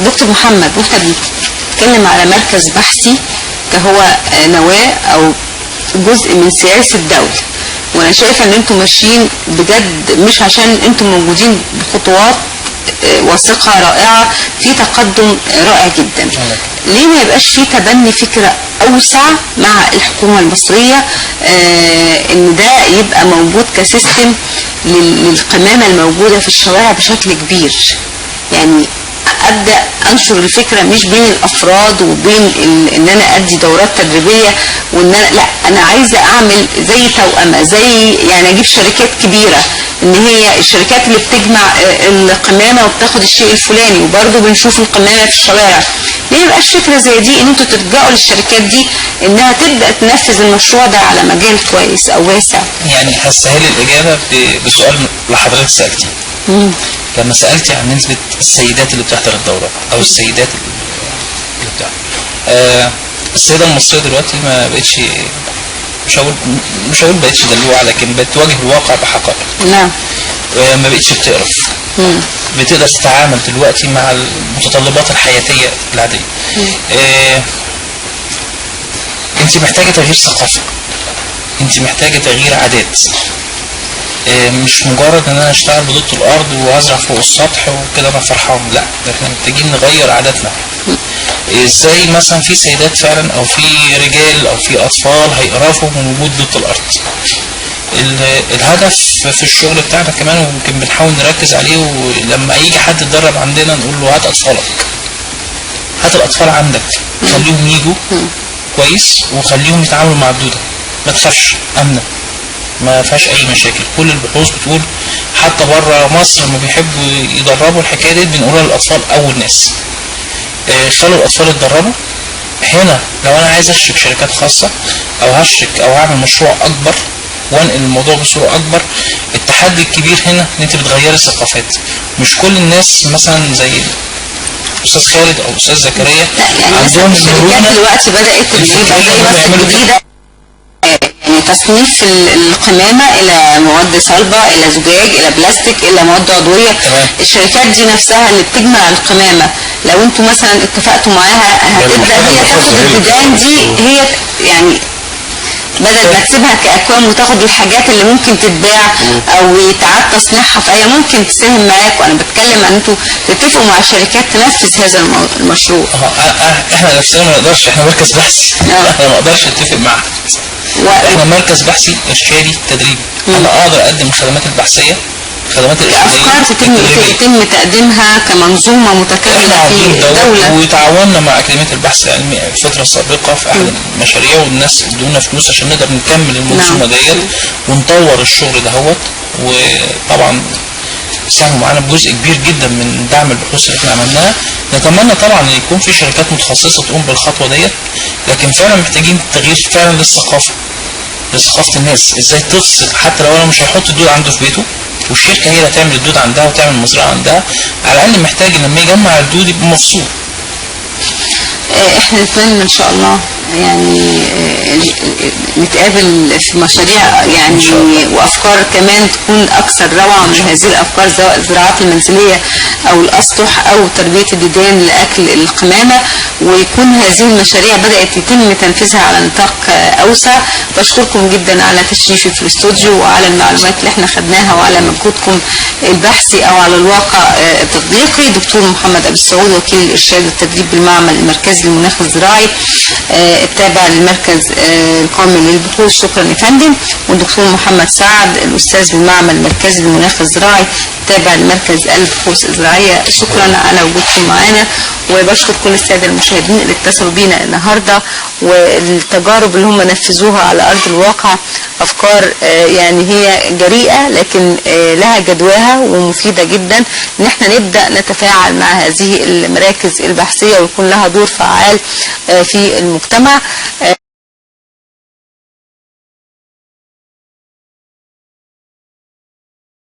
دكتور محمد، واحنا بنتكلم على مركز بحثي كهو نواة او جزء من سياسة الدولة، وانا شايفة ان انتم ماشيين بجد، مش عشان انتم موجودين، بخطوات واثقة رائعة في تقدم رائع جدا. ليه ما يبقاش في تبني فكرة اوسع مع الحكومة المصرية ان ده يبقى موجود ك system للقمامة الموجودة في الشوارع بشكل كبير؟ يعني ابدا انشر الفكرة مش بين الافراد وبين ان انا ادي دورات تدريبية وان انا، لا، انا عايزه اعمل زي توأمه، زي يعني اجيب شركات كبيرة ان هي الشركات اللي بتجمع القمامة وبتاخد الشيء الفلاني، وبرضه بنشوف القمامة في الشوارع. ليه ميبقاش فكرة زي دي ان انتوا تلجأوا للشركات دي انها تبدا تنفذ المشروع ده على مجال كويس او واسع؟ يعني هسهل الإجابة بسؤال لحضرتك سألتيه. لما سألتي عن نسبة السيدات اللي بتحضر الدورات أو السيدات اللي بتحضر، السيدة المصرية دلوقتي ما بقتش، مش هقول بقتش دلوعة، لكن بتواجه الواقع بحقائق. ما بقتش بتقرف، بتقدر تتعامل دلوقتي مع المتطلبات الحياتية العادية. انت محتاجة تغيير ثقافة، انت محتاجة تغيير عادات، مش مجرد ان انا اشتغل بدودة الارض وازرع فوق السطح وكده انا فرحان. لا، ده احنا محتاجين نغير عاداتنا. ازاي مثلا في سيدات فعلا او في رجال او في اطفال هيقرفوا من وجود دودة الارض؟ الهدف في الشغل بتاعنا كمان، ويمكن بنحاول نركز عليه، ولما يجي حد يتدرب عندنا نقول له هات اطفالك، هات الاطفال عندك، خليهم يجوا كويس وخليهم يتعاملوا مع الدودة، ما تخافش، امنه، ما فيهاش اي مشاكل. كل البحوث بتقول، حتى بره مصر لما بيحبوا يدربوا الحكاية دي بنقولها للاطفال اول ناس، خلوا الاطفال يتدربوا. هنا لو انا عايز اشرك شركات خاصة او هشرك او هعمل مشروع اكبر وانقل الموضوع بصورة اكبر، التحدي الكبير هنا ان انت بتغيري الثقافات. مش كل الناس مثلا زي استاذ خالد او استاذ زكريا لا، يعني مثلا عندهم الشركات المرونة دلوقتي بدات ان يبقى زي الفكرية مصر إنهم يعملوا كده. الجديده، يعني تصنيف القمامة إلى مواد صلبة، إلى زجاج، إلى بلاستيك، إلى مواد عضوية. الشركات دي نفسها اللي بتجمع القمامة، لو انتوا مثلا اتفقتوا معاها هتبدأ هي تاخد الديدان دي، هي يعني بدل ما تسيبها كأكوام وتاخد الحاجات اللي ممكن تتباع او يتعاد تصنيعها، فهي ممكن تساهم معاك. وانا بتكلم عن انتوا تتفقوا مع شركات تنفذ هذا المشروع. احنا نفسنا ما نقدرش، احنا مركز بحثي. احنا ما نقدرش نتفق مع حد. احنا مركز بحثي ارشادي تدريبي. انا اقدر اقدم الخدمات البحثيه، الخدمات الارشاديه الافكار تتم التدريبية. يتم تقديمها كمنظومة احنا متكاملة في عاملين دوت الدوله. وتعاوننا مع اكاديمية البحث العلمي فترة سابقه في احد المشاريع، والناس ادونا فلوس عشان نقدر نكمل المنظومة ديت ونطور الشغل دهوت، وطبعا ساهموا معانا بجزء كبير جدا من دعم البحوث اللي احنا عملناها. نتمنى طبعا ان يكون في شركات متخصصة تقوم بالخطوه ديت، لكن فعلا محتاجين تغيير فعلا للثقافه، لثقافة الناس، ازاي تفصل. حتى لو انا مش هيحط الدود عنده في بيته والشركة هي اللي هتعمل الدود عندها وتعمل المزرعة عندها، على الاقل محتاج ان لما يجمع الدود يبقى مفصول. احنا نتمنى ان شاء الله يعني نتقابل في مشاريع يعني وافكار كمان تكون اكثر روعه من هذه الافكار، سواء الزراعات المنزلية او الاسطح او تربيه الديدان لاكل القمامه، ويكون هذه المشاريع بدات يتم تنفيذها على نطاق اوسع. بشكركم جدا على تشريفي في الاستوديو وعلى المعلومات اللي احنا خدناها وعلى مجهودكم البحثي او على الواقع التطبيقي. دكتور محمد ابو السعود، وكيل الارشاد والتدريب بالمعمل المركزي للمناخ الزراعي التابع للمركز القومي للبحوث، شكرا يا فندم. والدكتور محمد سعد، الاستاذ بالمعمل المركزي للمناخ الزراعي التابع لمركز البحوث الزراعيه، شكرا على وجودكم معانا. وبشكر كل السادة المشاهدين اللي اتصلوا بينا النهارده والتجارب اللي هم نفذوها على ارض الواقع، افكار يعني هي جريئة لكن لها جدواها ومفيدة جدا ان احنا نبدا نتفاعل مع هذه المراكز البحثية ويكون لها دور فعال في المجتمع.